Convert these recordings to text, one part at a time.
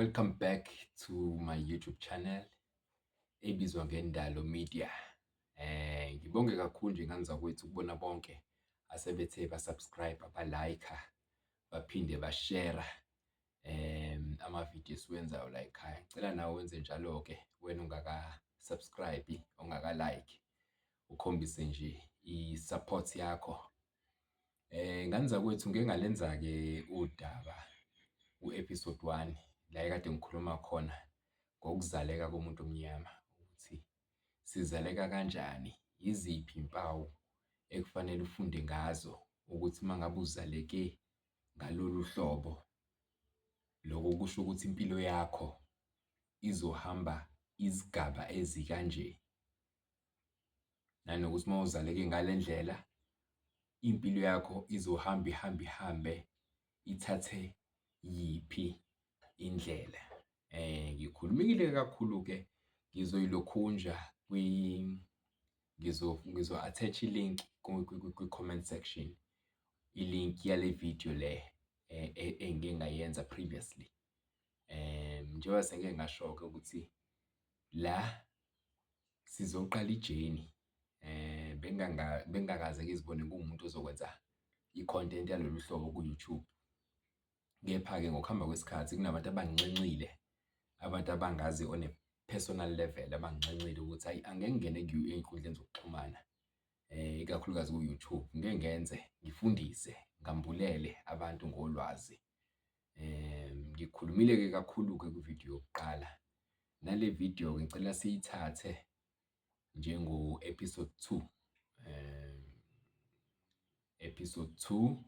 Welcome back to my YouTube channel ebizwa ngeNdalo Media. Ngibonge kakhulu nje ngane zakwethu kubona bonke asebethe ba-subscribe, ba-like, baphinde ba-share amavidiyo esiwenzayo la ekhaya. Ngicela nawe wenze njalo-ke wena ongaka-subscribe, ongaka-like, ukhombise nje i-support yakho. Ngane zakwethu, ngike ngalenza-ke udaba ku-episode one la ekade ngikhuluma khona ngokuzaleka komuntu omnyama ukuthi sizaleka kanjani, yiziphi iy'mpawu ekufanele ufunde ngazo ukuthi uma ngabe uzaleke ngalolu hlobo, loko kusho ukuthi impilo yakho izohamba izigaba ezikanje. Nanokuthi uma uzaleke ngale ndlela, impilo yakho izohamba ihambe ihambe ithathe yiphi indlela. Ngikhulumile kakhulu-ke, ngizoyilokhunja ngizo-attach i-link kwi-comment section, i-link yale video le engike ngayenza previously. Njengoba sengike ngasho-ke ukuthi la sizoqala i-journey, bengingakaze ngizibone ngiwumuntu ozokwenza i-content yalolu hlobo ku-YouTube. Kepha-ke ngokuhamba kwesikhathi kunabantu abanginxenxile, abantu abangazi on a personal level, abanginxenxile ukuthi hhayi, angeke ngingene ey'nkundleni zokuxhumana, ikakhulukazi ku-YouTube, ngike ngenze ngifundise, ngambulele abantu ngolwazi. Ngikhulumile-ke kakhulu-ke kwividiyo yokuqala, nale video-ke ngicela siyithathe njengo-episode two, episode two.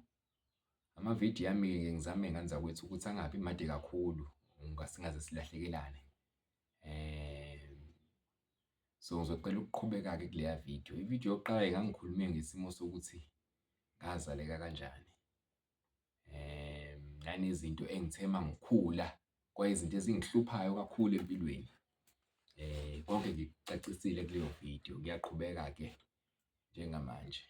Amavidiyo ami-ke ngizame, ngane zakwethu, ukuthi angabi made kakhulu, singaze silahlekelane. So ngizocela ukuqhubeka-ke kuleya video. Ividiyo yokuqala ngangikhulume ngesimo sokuthi ngazaleka kanjani, nanezinto engithe uma ngikhula kwayizinto ezingihluphayo kakhulu empilweni. Konke ngikucacisile kuleyo video, kuyaqhubeka-ke njengamanje.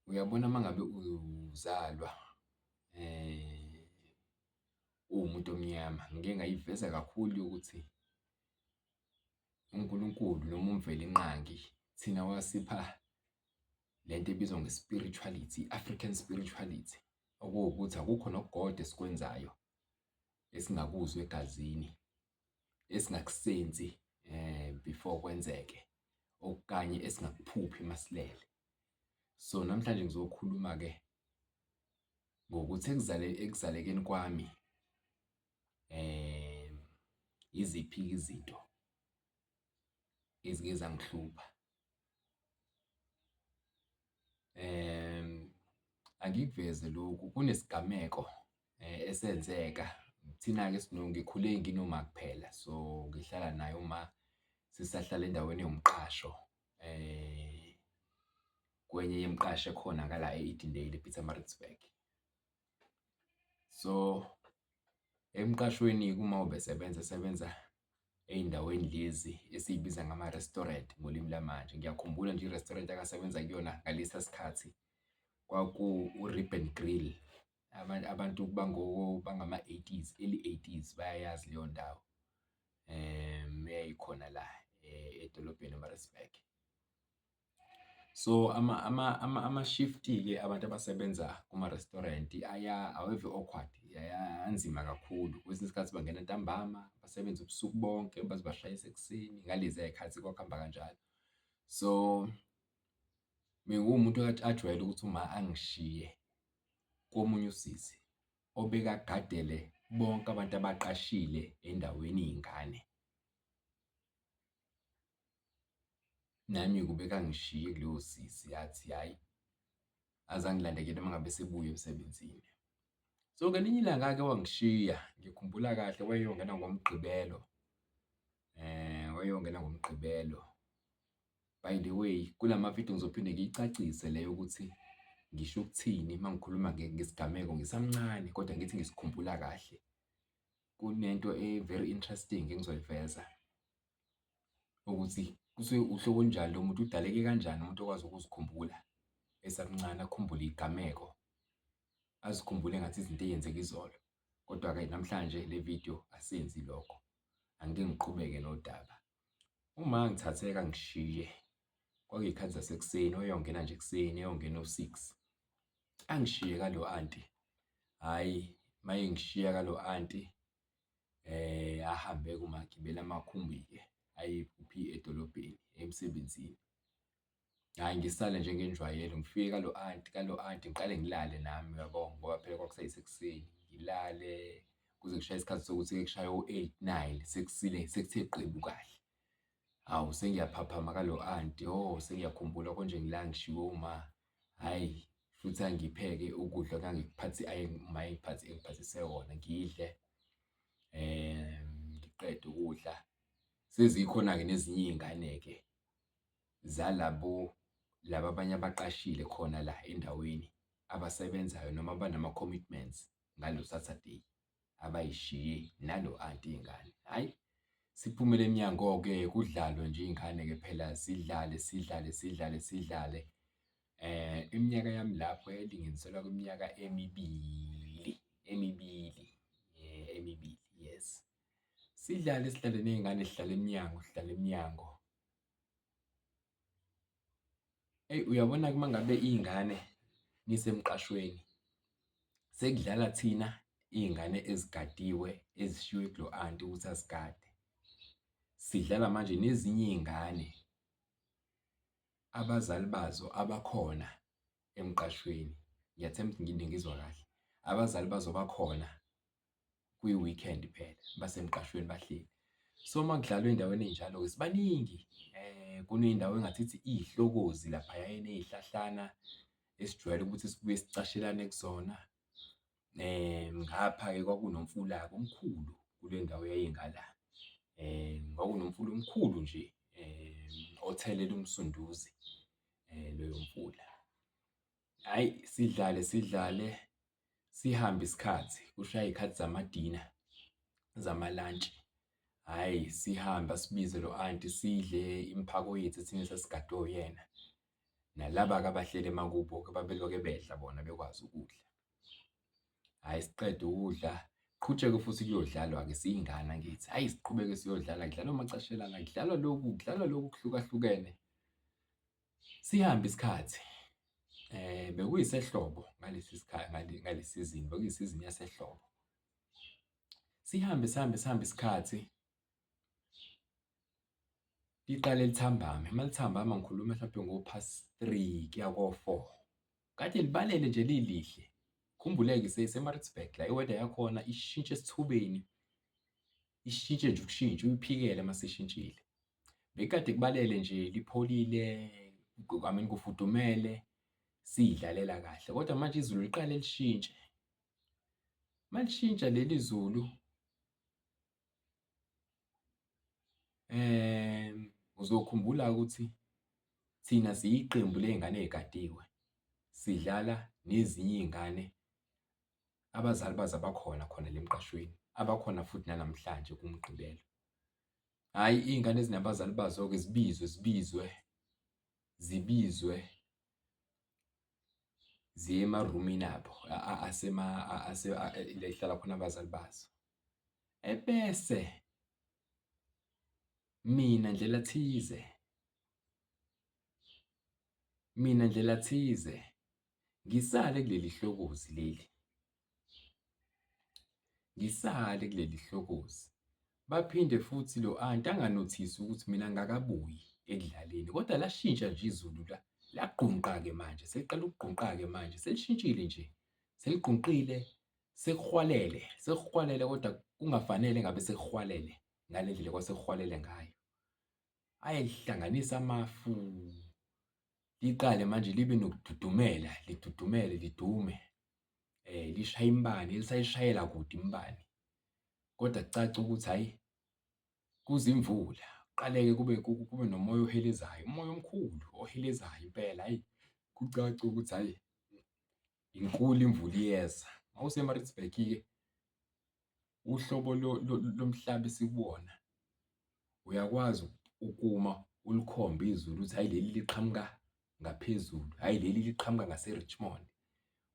Uyabona, uma ngabe uzalwa uwumuntu omnyama, ngike ngayiveza kakhulu ukuthi uNkulunkulu noma uMvelinqangi thina wasipha lento ebizwa nge-spirituality, i-African spirituality, okuwukuthi akukho nokukodwa esikwenzayo esingakuzwa egazini, esingakusensi before kwenzeke, okanye esingakuphuphi masilele. So namhlanje ngizokhuluma-ke ngokuthi ekuzalekeni kwami iziphi izinto ezike zangihlupha. Angikuveze lokhu, kunesigameko esenzeka. Thina-ke ngikhule nginoma kuphela, so ngihlala naye uma, sisahlala endaweni ewumqasho, kwenye yemiqasho ekhona ngala e-Edendale e-Pietermaritzburg. So emqashweni uma ubesebenza esebenza ey'ndaweni lezi esiy'biza ngama-restaurant ngolimi lamanje. Ngiyakhumbula nje i-restaurant akasebenza kuyona ngalesiya sikhathi kwaku-Rib and Grill. Abantu bangama-eighties, early 80s, bayayazi leyo ndawo, eyayikhona la edolobheni e-Maritzburg. So ama-shift-ke abantu abasebenza kuma-restaurant aya aweve awkward, anzima kakhulu. Kwesinye isikhathi bangena ntambama, basebenze ubusuku bonke baze bashayise ekuseni, ngaleziya y'khathi kwakuhamba kanjalo. So benguwumuntu ajwayele ukuthi uma angishiye komunye usisi obekagadele bonke abantu abaqashile endaweni, iy'ngane. Nami-ke ubekangishiye kuloyo sisi, athi hhayi, aze angilande-ke noma ngabe esebuya emsebenzini. So ngelinye ilanga-ke wangishiya, ngikhumbula kahle wayeyongena ngoMgqibelo, wayeyongena ngoMgqibelo. By the way, kulama vidiyo ngizophinde ngiyicacise le yokuthi ngisho ukuthini uma ngikhuluma ngesigameko ngisamncane kodwa ngithi ngisikhumbula kahle. Kunento e-very interesting engizoyiveza ukuthi kusuke uhlobo olunjani lo muntu, udaleke kanjani umuntu okwazi ukuzikhumbula esamncane, akhumbule iy'gameko, azikhumbule engathi izinto ey'nzeka izolo. Kodwa-ke namhlanje le video asenzi lokho. Angike ngiqhubeke nodaba. Uma ngithatheka ngishiye kwakuyikhathi zasekuseni wayeyongena nje ekuseni eyongena o-six. Angishiye kalo anti, hhayi mayengishiya kalo anti ahambe-ke umagibela amakhumbi-ke aye kuphi edolobheni emsebenzini. Hhayi ngisale njengenjwayelo ngifike kalo anti, kalo anti ngiqale ngilale nami uyabo ngoba phela kwakuseyisekuseni, ngilale kuze kushaye isikhathi sokuthi-ke kushaye o-eight, nine, sekusile sekuthe qebu kahle. Hawu, sengiyaphaphama kalo anti, oh sengiyakhumbula konje ngila ngishiwe uma. Hhayi, futhi angiphe-ke ukudla engangikuphathe uma engiphathe engiphathise wona ngidle, ngiqede ukudla. Sezikhona-ke nezinye iy'ngane-ke zalabo laba abanye abaqashile khona la endaweni abasebenzayo noma abanama-commitments ngalo Saturday, abay'shiye nalo anti iy'ngane. Hhayi, siphumele emnyango-ke kudlalwe nje iy'ngane-ke phela zidlale, sidlale, sidlale, sidlale. Iminyaka yami lapho yayilinganiselwa kwiminyaka emibili, emibili, emibili, yes. Sidlale, sidlale ney'ngane sidlale emnyango, sidlale emnyango. Eyi, uyabona-ke uma ngabe iy'ngane nisemqashweni, sekudlala thina iy'ngane ezigadiwe ezishiywe kulo anti ukuthi azigade. Sidlala manje nezinye iy'ngane abazali bazo abakhona emqashweni. Ngiyathemba ukuthi ningizwa kahle. Abazali bazo bakhona kwi-weekend phela basemqashweni bahleli. So, uma kudlalwa ey'ndaweni ey'njalo-ke sibaningi kuney'ndawo engathithi iy'hlokozi laphaya eney'hlahlana esijwayele ukuthi sibuye sicashelane kuzona. Ngapha-ke kwakunomfula-ke omkhulu kule ndawo eyayingala. Kwakunomfula omkhulu nje othelela uMsunduzi loyo mfula. Hhayi, sidlale sidlale sihambe isikhathi kushaye iy'khathi zamadina, zama-lunch. Hhayi, sihambe asibize lo anti sidle imiphako yethu thina esasigadwe uyena. Nalaba-ke abahleli emakubo-ke babeloke bedla bona bekwazi ukudla. Hhayi, siqede ukudla, kuqhutshekwe futhi kuyodlalwa-ke siyingane angithi. Hhayi, siqhubeke siyodlala, kudlalwa omacashelana, kudlalwa lokhu, kudlalwa lokhu okuhlukahlukene. Sihambe isikhathi bekuyisehlobo ngalesi sikhathi ngale sizini, bekuyisizini yasehlobo. Sihambe sihambe sihambe isikhathi, liqale lithambame, uma lithambama ngikhuluma mhlampe ngo-past three kuya ko-four. Kade libalele nje lilihle, khumbule-ke sise-Maritzburg la, i-weather yakhona ishintsha esithubeni, ishintshe nje ukushintsha uyiphikele uma isishintshile. Bekade kubalele nje lipholile, I mean kufudumele, siy'dlalela kahle kodwa manje izulu liqale lishintshe. Uma lishintsha leli zulu uzokhumbula ukuthi thina siyiqembu ley'ngane ey'gadiwe, sidlala nezinye iy'ngane abazali bazo abakhona khona la emqashweni, abakhona futhi nanamhlanje kuMgqibelo. Hhayi, iy'ngane ezinabazali bazo-ke zibizwe, zibizwe, zibizwe ziye emarumini abo la ekuhlala khona abazali bazo. Ebese mina ndlela thize, mina ndlela thize ngisale kuleli hlokozi leli. Ngisale kuleli hlokozi. Baphinde futhi lo anti anganothisi ukuthi mina ngingakabuyi ekudlaleni, kodwa lashintsha nje izulu la, lagqunqa-ke manje, seliqala ukugqunqa-ke manje, selishintshile nje, seligqunqile, sekuhwalele, sekuhwalele kodwa kungafanele ngabe sekuhwalele ngale ndlela ekwasekuhwalele ngayo. Ayehlanganisa amafu, liqale manje libe nokududumela, lidudumele, lidume. Lishaye imibani, lisayishayela kude imibani, kodwa kucace ukuthi hhayi kuza imvula. Kuqale-ke kube kube nomoya ohelezayo, umoya omkhulu ohelezayo impela, hhayi kucace ukuthi hhayi inkulu imvula iyeza. Uma use-Maritzburg-ke uhlobo lomhlaba esikuwona, uyakwazi ukuma ulikhombe izulu ukuthi hhayi leli liqhamuka ngaphezulu, hhayi leli liqhamuka ngase-Richmond.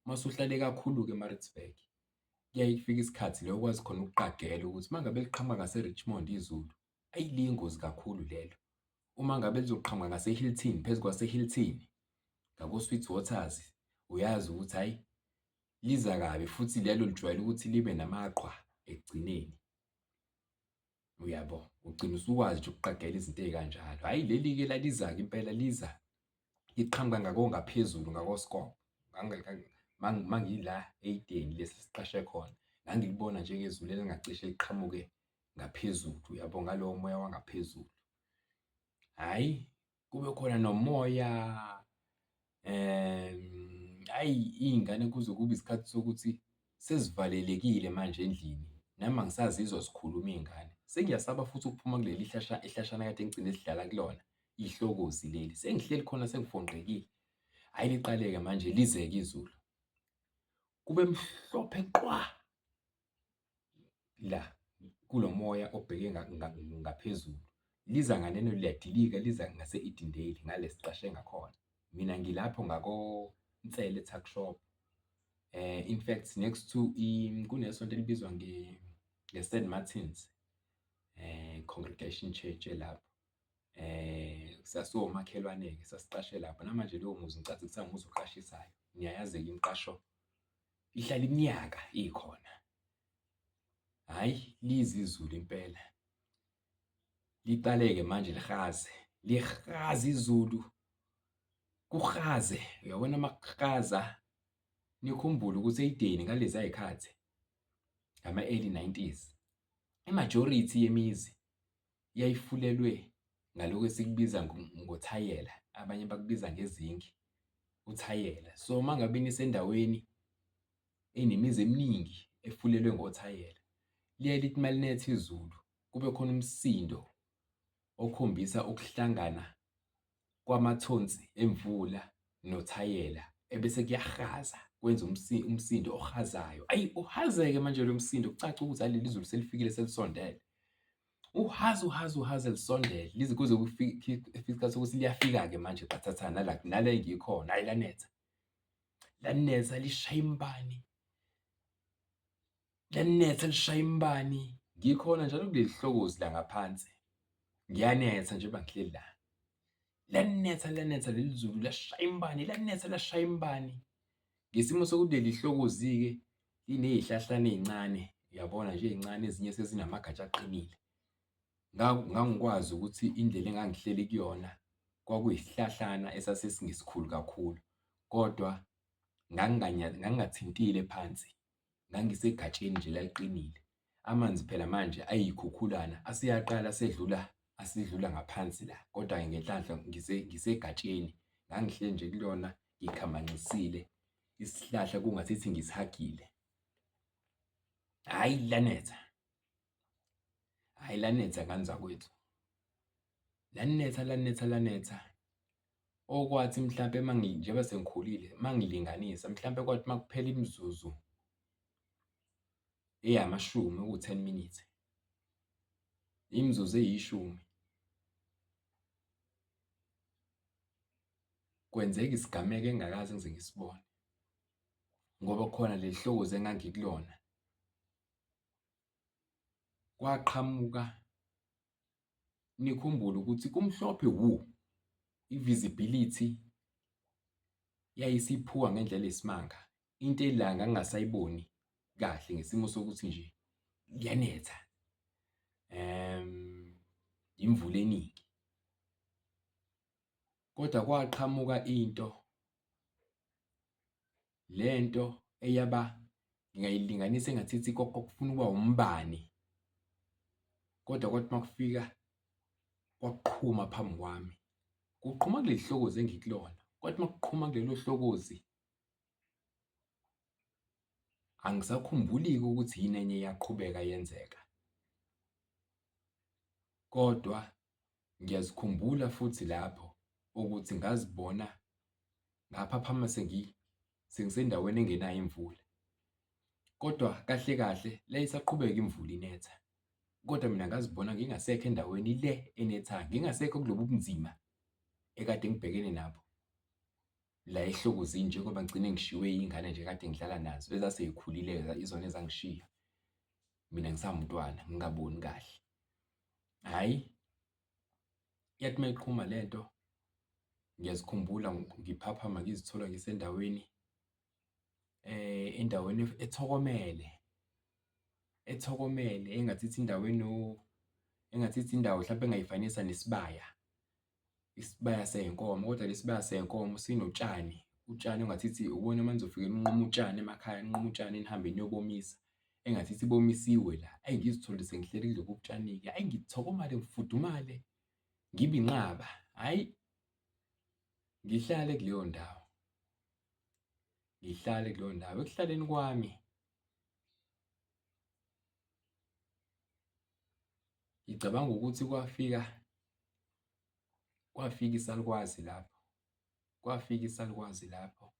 Uma usuhlale kakhulu-ke eMaritzburg. Kuyaye kufike isikhathi la okwazi khona ukuqagela ukuthi uma ngabe liqhamuka ngase-Richmond izulu, eyi liyingozi kakhulu lelo. Uma ngabe lizoqhamuka ngase-Hilton, phezu kwase-Hilton, ngako-Sweet Waters, uyazi ukuthi hhayi liza kabi futhi lelo lijwayele ukuthi libe namaqhwa ekugcineni. Uyabo? Ugcina usukwazi nje ukuqagela izinto ey'kanjalo. Hhayi leli-ke laliza-ke impela liza liqhamuka ngakongaphezulu ngakoSkop. Mangila eyideni lesi esiqashe khona, ngangilibona njengezulu elingacishe liqhamuke ngaphezulu, uyabo, ngalowo moya wangaphezulu. Hhayi, kube khona nomoya hhayi iy'ngane kuze kube isikhathi sokuthi sezivalelekile manje endlini, nami angisazizwa zikhuluma iy'ngane. Sengiyasaba futhi ukuphuma kuleli ihlashana ekade ngigcine sidlala kulona, ihlokozi leli, sengihleli khona sengifonqekile. Hhayi liqale-ke manje lize-ke izulu, kube mhlophe qwa la kulo moya obheke ngaphezulu. Liza nganeno liyadilika liza ngase-Edendale ngale siqashe ngakhona. Mina ngilapho ngakoNsele tuck shop. In fact next to kunesonto elibizwa nge-St Martins Congregation Church elapho. Sasiwomakhelwane-ke sasiqashe lapho, namanje lowo muzi ngicathi kusawumuzi oqashisayo. Niyayazi-ke imiqasho ihlala iminyaka ikhona. Hhayi, lize izulu impela. Liqale-ke manje lihaze, lihaze izulu, kuhaze. Uyabona uma kuhaza, nikhumbule ukuthi eyideni ngaleziya y'khathi, ngama-early nineties, i-majority yemizi yayifulelwe ngalokhu esikubiza ngothayela, abanye bakubiza ngezinki, uthayela. So, uma ngabe nisendaweni enemizi eminingi efulelwe ngothayela, liyaye lithi uma linetha izulu kube khona umsindo okhombisa ukuhlangana kwamathonsi emvula nothayela, ebese kuyahaza kwenza umsindo ohazayo. Ayi, uhazeke manje lo msindo kucace ukuthi hhayi leli zulu selifikile selisondele. Uhaze uhaze uhaze lisondele lize kuze kufike isikhathi sokuthi liyafika-ke manje qathatha nala nala engikhona, hhayi lanetha. Lanetha lishaya imibani, lanetha lishaya imibani. Ngikhona njalo kuleli hlokozi la ngaphansi, ngiyanetha njengoba ngihleli la. Lanetha lanetha leli zulu lashaya imibani, lanetha lashaya imibani. Ngesimo sokuthi leli hlokozi-ke liney'hlahlana ey'ncane, uyabona nje ey'ncane ezinye sezinamagatsha aqinile. Ngangikwazi ukuthi indlela engangihleli kuyona kwakuyisihlahlana esasesingesikhulu kakhulu, kodwa ngangingathintile phansi, ngangisegatsheni nje elaliqinile. Amanzi phela manje ayikhukhulana aseyaqala asedlula asedlula ngaphansi la, kodwa-ke ngenhlanhla ngisegatsheni, ngangihleli nje kulona ngikhamancisile isihlahla kungathithi ngisihagile. Hhayi lanetha. Hhayi lanetha ngane zakwethu, lanetha lanetha lanetha. Okwathi mhlampe uma njengoba sengikhulile uma ngilinganisa mhlampe kwathi uma kuphela imizuzu eyamashumi oku-ten minutes, imizuzu eyishumi, kwenzeka isigameko engingakaze ngize ngisibone ngoba khona leli hlokozi engangikulona. Kwaqhamuka, nikhumbule ukuthi kumhlophe wu, i-visibility yayisiphuka ngendlela eyisimanga. Into ela ngangingasayiboni kahle ngesimo sokuthi nje kuyanetha, imvula eningi. Kodwa kwaqhamuka into, lento eyaba ngingayilinganisa engathithi kwakufuna ukuba umbani, kodwa kwathi uma kufika kwaqhuma phambi kwami, kuqhuma kuleli hlokozi engikulona, kwathi uma kuqhuma kulelo hlokozi, angisakhumbuli-ke ukuthi yini enye eyaqhubeka yenzeka, kodwa ngiyazikhumbula futhi lapho ukuthi ngazibona ngaphaphama sengisendaweni engenayo imvula. Kodwa kahle kahle yayisaqhubeka imvula inetha, kodwa mina ngazibona ngingasekho endaweni le enethayo, ngingasekho kulobu bunzima ekade ngibhekene nabo. La ehlokozini njengoba ngigcine ngishiwe iy'ngane nje ekade ngidlala nazo ezasey'khulile-ke izona ezangishiya, mina ngisawumntwana ngingaboni kahle. Hhayi, yathi uma iqhuma lento ngiyazikhumbula ngiphaphama ngizithola ngisendaweni endaweni ethokomele, ethokomele engathithi indawo engathithi indawo hlampe engayifanisa nesibaya, isibaya sey'nkomo kodwa le sibaya sey'nkomo sinotshani, utshani ongathithi ubona uma nizofike ninqume utshani emakhaya, ninqume utshani nihambe niyobomisa, engathithi bomisiwe la. Eyi, ngizithole sengihleli kulobo butshani-ke, hhayi ngithokomale, ngifudumale, ngibe inqaba, hhayi ngihlale kuleyo ndawo, ngihlale kuleyo ndawo. Ekuhlaleni kwami ngicabanga ukuthi kwafika, kwafika isalukwazi lapho, kwafika isalukwazi lapho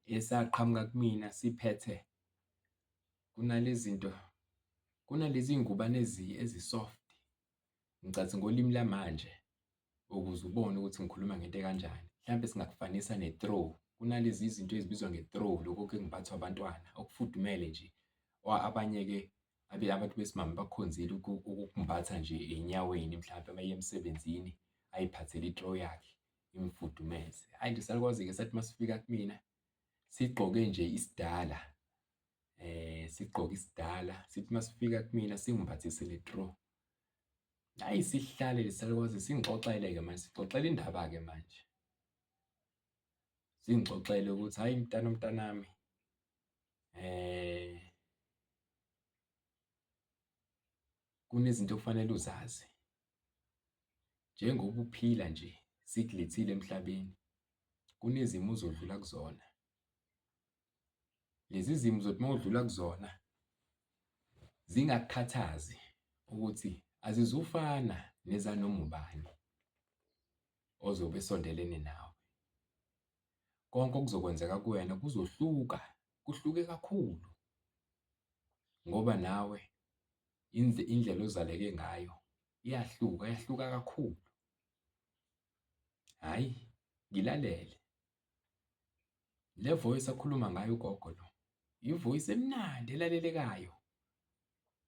esaqhamuka kumina siphethe kunale zinto, kunalezi ngubane ezi-soft, ngicathi ngolimi lamanje ukuze ubone ukuthi ngikhuluma ngento ekanjani, mhlampe singakufanisa ne-throw. Kunalezi zinto ezibizwa nge-throw, lokhu okumbathwa abantwana okufudumele nje. Abanye-ke abantu besimame bakukhonzile ukukumbatha nje ey'nyaweni mhlampe uma eya emsebenzini ay'phathele i-throw yakhe imfudumeze. Hhayi nje isalukwazi-ke sathi uma sifika kumina sigqoke nje isidala, sigqoke isidala sithi uma sifika kumina singimbathise le throw. Hhayi sihlale le salukwazi singixoxele-ke manje, sixoxela indaba-ke manje. Singixoxele ukuthi hhayi mntanomntanami kunezinto okufanele uzazi. Njengoba uphila nje sikulethile emhlabeni, kunezimo ozodlula kuzona. Lezi zimo uzothi uma udlula kuzona zingakukhathazi ukuthi azizufana nezanoma ubani ozobe esondelene nawe. Konke okuzokwenzeka kuwena kuzohluka, kuhluke kakhulu ngoba nawe indlela ozaleke ngayo iyahluka, yahluka kakhulu. Hhayi, ngilalele. Le voice akhuluma ngayo ugogo lo, i-voice emnandi elalelekayo.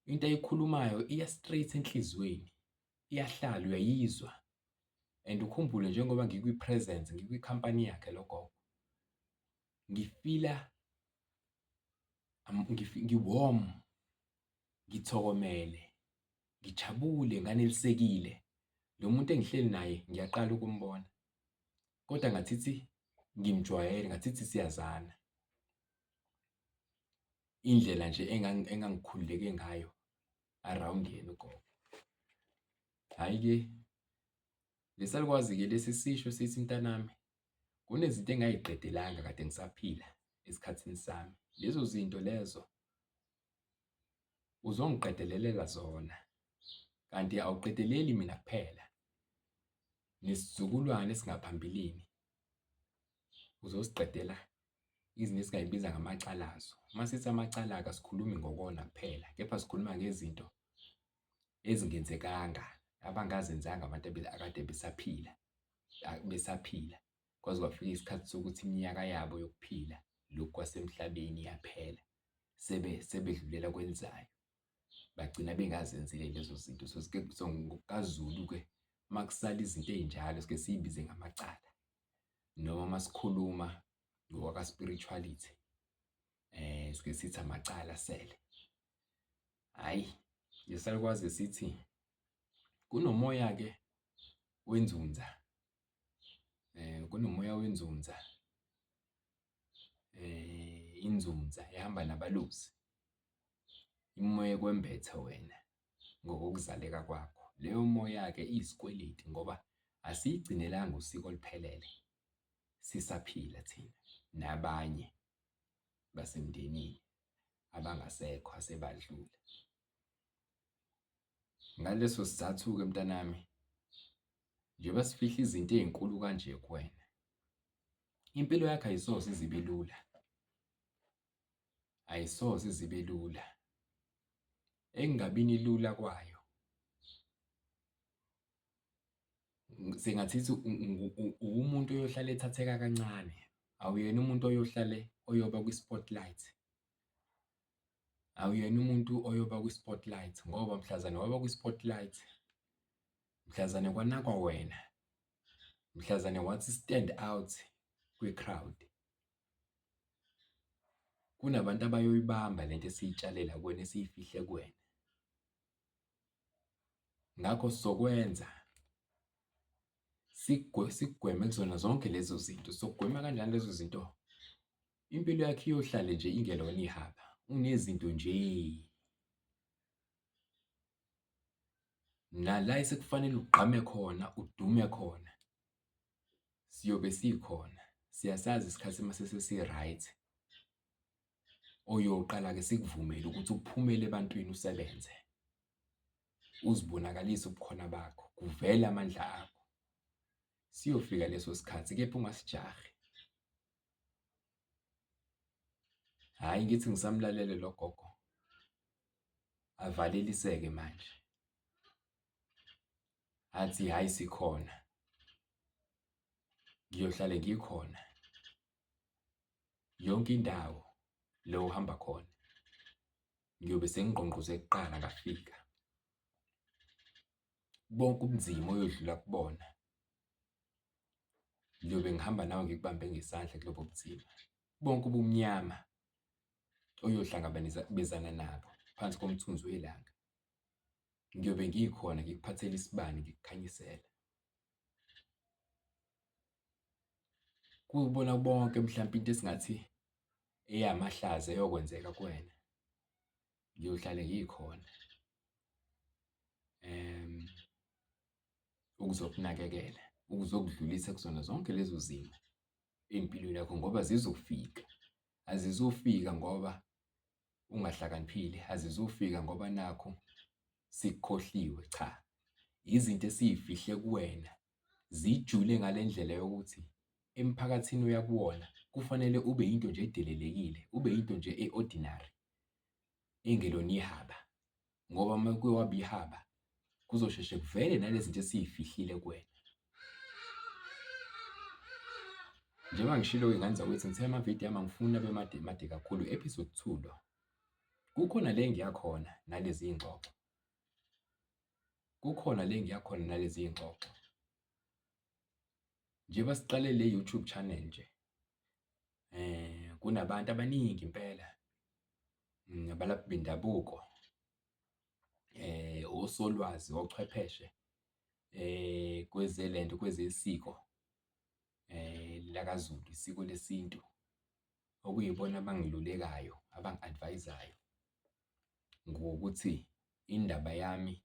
Into ayikhulumayo iya straight enhliziyweni, iyahlala uyayizwa. And ukhumbule njengoba ngikwi-presence, ngikwi-company yakhe lo gogo, ngifila ngi-warm, ngithokomele, ngijabule, nganelisekile. Lo muntu engihleli naye ngiyaqala ukumbona, kodwa ngathithi ngimjwayele, ngathithi siyazana. Indlela nje engangikhululeke ngayo around yena ugogo. Hhayi-ke, lesalukwazi-ke lesi sisho sithi mntanami, kunezinto engayiqedelanga kade ngisaphila esikhathini sami. Lezo zinto lezo uzongiqedelelela zona, kanti awuqedeleli mina kuphela, nesizukulwane esingaphambilini uzosiqedela izinto esingayibiza ngamacalazo. Uma sithi amacala-ke asikhulumi ngokona kuphela, kepha sikhuluma ngezinto ezingenzekanga, abangazenzanga abantu akade besaphila, besaphila. Kwaze kwafika isikhathi sokuthi iminyaka yabo yokuphila lokhu kwasemhlabeni iyaphela, sebedlulela kwelizayo. Bagcina bengazenzile lezo zinto. So, so ngokukaZulu-ke uma kusala izinto ey'njalo sike siyibize ngamacala noma uma sikhuluma ngokwaka-spirituality sike sithi amacala asele. Hhayi, lesalukwazi sithi kunomoya-ke wenzunza, kunomoya wenzunza, inzunza ehamba nabalusi, imoya ekwembethe wena ngokokuzaleka kwakho. Leyo moya-ke iyisikweleti ngoba asiyigcinelanga usiko oluphelele sisaphila thina nabanye basemndenini abangasekho asebadlula. Ngaleso sizathu-ke mntanami, njengoba sifihla izinto ey'nkulu kanje kuwena, impilo yakho ayisoze ize ibe lula, ayisoze ize ibe lula. Ekungabini lula kwayo, Singathithi uwumuntu oyohlale ethatheka kancane, awuyena umuntu oyohlale oyoba kwi-spotlight. Awuyena umuntu oyoba kwi-spotlight ngoba mhlazane waba kwi-spotlight, mhlazane kwanakwa wena, mhlazane wathi stand out kwi-crowd, kunabantu abayoyibamba lento esiyitshale la kuwena, esiyifihle kuwena. Ngakho sizokwenza sikugweme kuzona zonke lezo zinto. Sokugwema kanjani lezo zinto? Impilo yakho iyohlale nje ingelona ihaba, unezinto nje. Nala esekufanele ugqame khona, udume khona, siyobe sikhona. Siyasazi isikhathi mase sesi-right, oyoqala-ke sikuvumele ukuthi uphumele ebantwini usebenze, uzibonakalise ubukhona bakho, kuvele amandla akho. Siyofika leso sikhathi, kepha ungasijahi. Hhayi, ngithi ngisamlalele lo gogo, avaleliseke manje, athi hhayi sikhona, ngiyohlale ngikhona yonke indawo le ohamba khona, ngiyobe sengingqongqoze kuqala ngafika. Bonke ubunzima oyodlula kubona, ngiyobe ngihamba nawe ngikubambe ngesandla kulobo bunzima. Bonke ubumnyama oyohlangabezana nabo phansi komthunzi welanga, ngiyobe ngikhona ngikuphathele isibani ngikukhanyisela. Kubona bonke mhlampe into esingathi eyamahlazo eyokwenzeka kuwena, ngiyohlale ngikhona ukuzokunakekela, ukuzokudlulisa kuzona zonke lezo zimo empilweni yakho ngoba zizofika. Azizufika ngoba ungahlakaniphile, azizufika ngoba nakhu sikukhohliwe, cha. Izinto esiyifihle kuwena zijule ngale ndlela yokuthi emphakathini oya kuwona kufanele ube yinto nje edelelekile, ube yinto nje e-ordinary, engelona ihaba, ngoba uma kuke waba ihaba kuzosheshe kuvele nalezi zinto esiyifihlile kuwena. Njengoba ngishilo-ke ngane zakwethu, ngithe amavidiyo ami angifuni abe made made kakhulu, episode 2 lo. Kukhona le engiya khona nalezi iy'ngxoxo. Kukhona le engiya khona nalezi iy'ngxoxo. Njengoba siqale le YouTube channel nje, kunabantu abaningi impela, abalaphi bendabuko, osolwazi, ochwepheshe kwezelento, kwezesiko lakaZulu, isiko lesintu, okuyibona abangilulekayo, abangi-advise-ayo ngokuthi indaba yami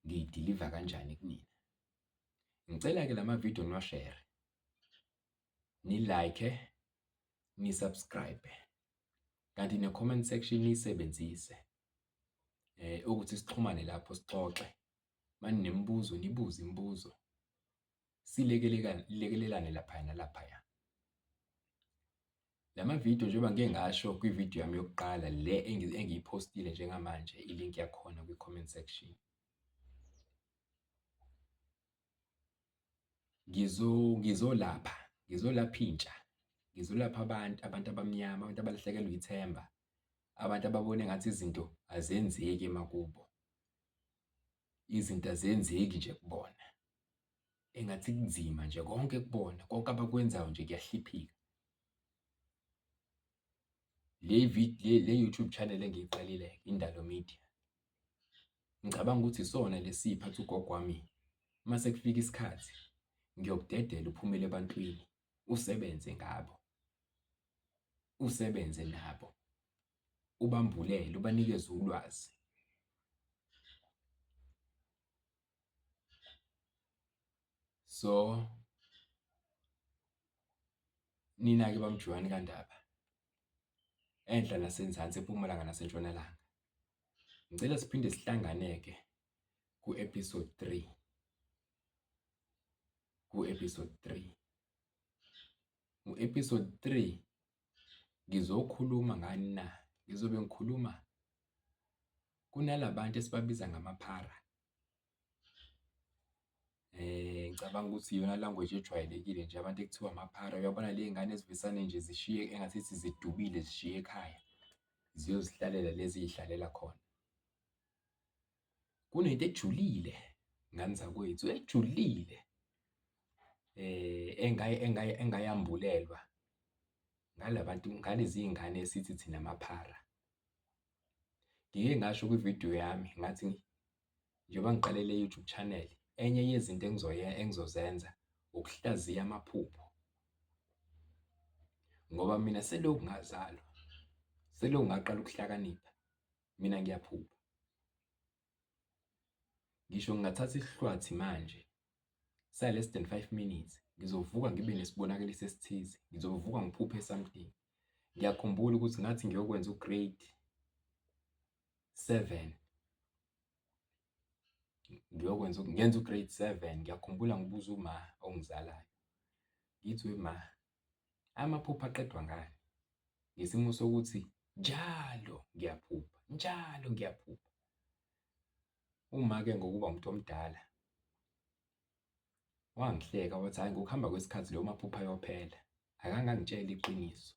ngiyidiliva kanjani kunina. Ngicela-ke la mavidiyo niwashere, ni-like, ni-subscribe, kanti ne-comment section niyisebenzise ukuthi sixhumane lapho sixoxe. Uma ninemibuzo nibuze imibuzo, silekelelane laphaya nalaphaya. La mavidiyo njengoba ngike ngasho kwividiyo yami yokuqala le engiyiphostile njengamanje, i-link yakhona kwi-comment section. Ngizolapha, ngizolapha intsha, ngizolapha abantu, abantu abamnyama, abantu abalahlekelwe ithemba, abantu ababona engathi izinto azenzeki emakubo, izinto azenzeki nje kubona, engathi kunzima nje konke kubona, konke abakwenzayo nje kuyahliphika. Le YouTube channel engiyiqalile, Indalo Media, ngicabanga ukuthi isona lesi athi ugogo wami, uma sekufika isikhathi ngiyokudedela uphumele ebantwini, usebenze ngabo, usebenze nabo, ubambulele, ubanikeze ulwazi. So, nina-ke baMjiywane kaNdaba, enhla nasenzansi, empumalanga nasentshonalanga, ngicela siphinde sihlangane-ke ku-episode 3, ku-episode 3. Ku-episode 3 ngizokhuluma ngani na? Ngizobe ngikhuluma kunalabantu esibabiza ngamaphara. Ngicabanga ukuthi iyona language ejwayelekile nje abantu ekuthiwa amaphara. Uyabona le y'ngane ezivesane nje zishiye engathi zidubile zishiye ekhaya, ziyozihlalela le ziy'hlalela khona. Kunento ejulile ngane zakwethu, ejulile engayambulelwa ngala bantu, ngalezi y'ngane esithi thina amaphara. Ngike ngasho kwividiyo yami ngathi njengoba ngiqale le-YouTube channel, enye yezinto engizozenza ukuhlaziya amaphupho. Ngoba mina selokhu ngazalwa, selokhu ngaqala ukuhlakanipha, mina ngiyaphupha. Ngisho ngingathatha isihlwathi manje sa-less than 5 minutes, ngizovuka ngibe nesibonakaliso esithize, ngizovuka ngiphuphe something. Ngiyakhumbula ukuthi ngathi ngiyokwenza u-grade 7, ngiyokwenza ngenza u-grade 7, ngiyakhumbula ngibuza uma ongizalayo, ngithi, we ma, amaphupho aqedwa ngani? Ngesimo sokuthi njalo ngiyaphupha, njalo ngiyaphupha. Uma-ke ngokuba umuntu omdala wangihleka wathi, hhayi, ngokuhamba kwesikhathi lawo maphupho ayophela. Akangangitshela iqiniso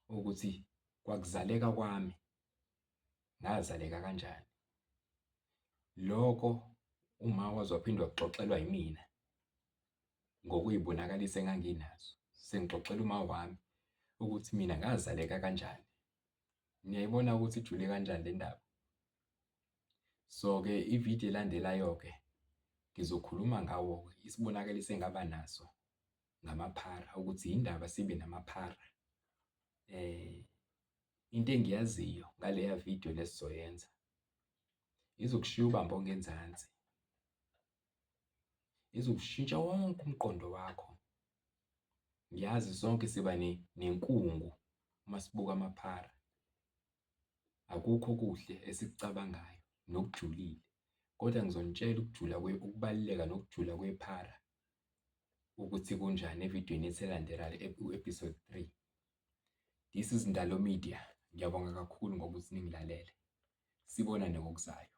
ukuthi kwakuzaleka kwami ngazaleka kanjani. Loko uma waze waphinde waxoxelwa yimina ngokuy'bonakalisa enganginazo. Sengixoxela uma wami ukuthi mina ngazaleka kanjani. Niyayibona ukuthi ijule kanjani le ndaba? So-ke ividiyo elandelayo-ke ngizokhuluma ngawo-ke isibonakaliso engaba naso ngamaphara ukuthi yindaba sibe namaphara. Into engiyaziyo ngaleya vidiyo le esizoyenza izokushiya ubambe ongenzansi, izokushintsha wonke umqondo wakho. Ngiyazi sonke siba nenkungu uma sibuka amaphara. Akukho okuhle esikucabangayo nokujulile, kodwa ngizonitshela ukujula ukubaluleka nokujula kwephara ukuthi kunjani evidiyweni yethu elandelayo ku-episode 3. This is Ndalo Media. Ngiyabonga kakhulu ngokuthi ningilalele. Sibonane ngokuzayo.